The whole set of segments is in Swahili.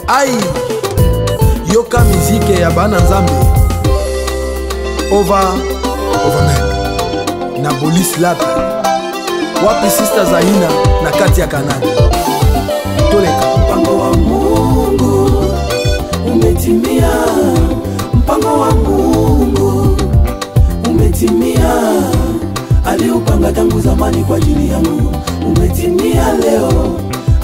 Ai yoka miziki ya bana Nzambe over over na police lap wapi sister Zaina na kati ya Kanada toleka. Mpango wa Mungu umetimia, mpango wa Mungu umetimia, aliupanga tangu zamani kwa ajili yangu, umetimia leo,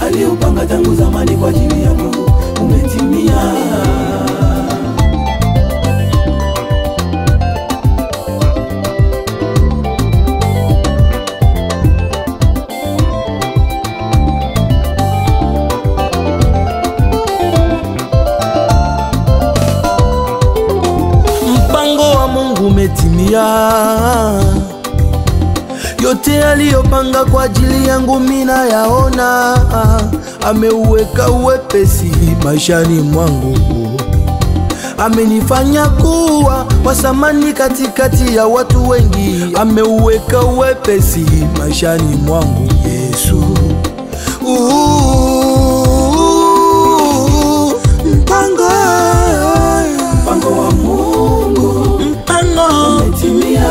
aliupanga tangu zamani kwa ajili yangu, umetimia. Umetimia yote aliyopanga kwa ajili yangu mina yaona, ameuweka uwepesi maishani mwangu, amenifanya kuwa wa thamani katikati ya watu wengi, ameuweka uwepesi maishani mwangu Yesu. Mpango, mpango wa Mungu umetimia,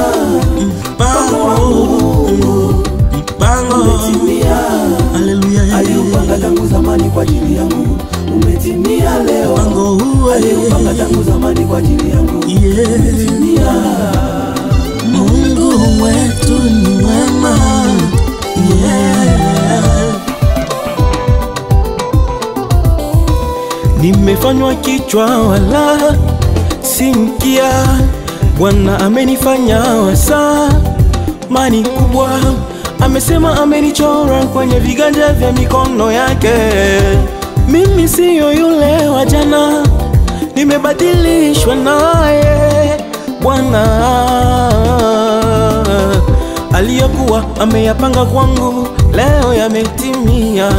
mpango wa Mungu umetimia, haleluya, aliupanga tangu zamani kwa ajili yangu, umetimia leo, aliupanga tangu zamani kwa ajili yangu, umetimia. Mungu wetu ni mwema, yeah. Nimefanywa kichwa wala si mkia, Bwana amenifanya wasa mani kubwa, amesema amenichora kwenye viganja vya mikono yake. Mimi siyo yule wa jana, nimebadilishwa naye Bwana. Aliyokuwa ameyapanga kwangu leo yametimia,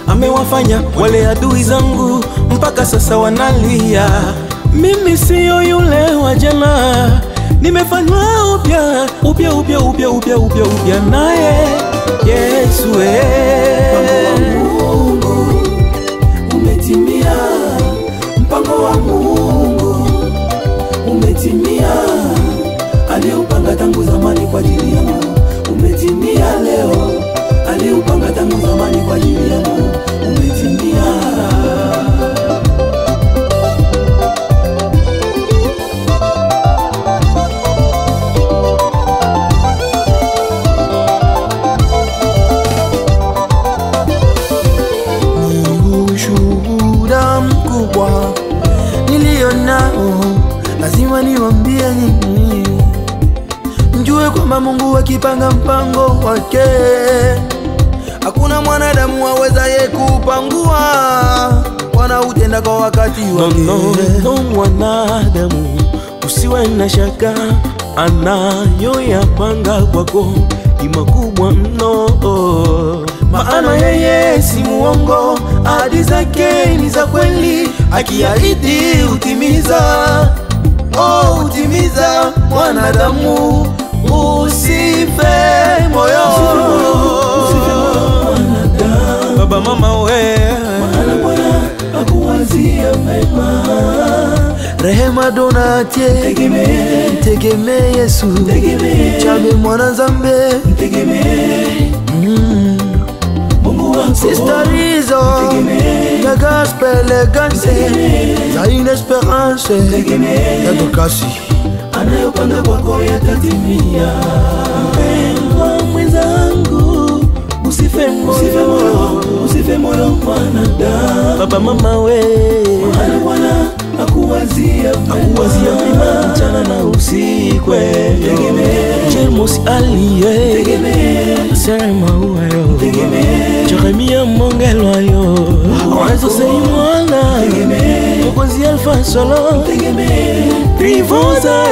amewafanya wale adui zangu mpaka sasa wanalia. Mimi siyo yule wa jana, nimefanywa upya, upya upya upya upya upya upya naye Yesu. Mpango wa Mungu umetimia, mpango wa Mungu umetimia, aliupanga tangu zamani kwa ajili yangu, umetimia leo, aliupanga tangu zamani kwa ajili yangu, umetimia. Nilionao lazima niwaambie nini, mjue kwamba Mungu akipanga mpango wake hakuna mwanadamu awezaye kupangua, Bwana hutenda kwa wakati wake. No, no, mwanadamu usiwe na shaka, anayoyapanga kwako ni makubwa mno, maana yeye si muongo, ahadi zake ni za kweli, akiahidi utimiza, oh utimiza. Mwanadamu usife moyo, baba mama we, maana Bwana akuwazia mema. Rehema Donatie, tegemee Yesu, chabe mwana Nzambe, tegemee Mungu wako. Sister Rizo, la gospel elegance, Zaina Esperance, ya Dokasi, anayopanga kwako yatatimia. Mpendwa mwenzangu, usife moyo, usife moyo mwanadamu, baba mama we, maana Bwana akuwazia mema mchana na usiku. James Aliye, Sema uwayo, Jeremia Mongelwayo, Orezo Seimwana, Mokozi Alpha Solo, Trivoza.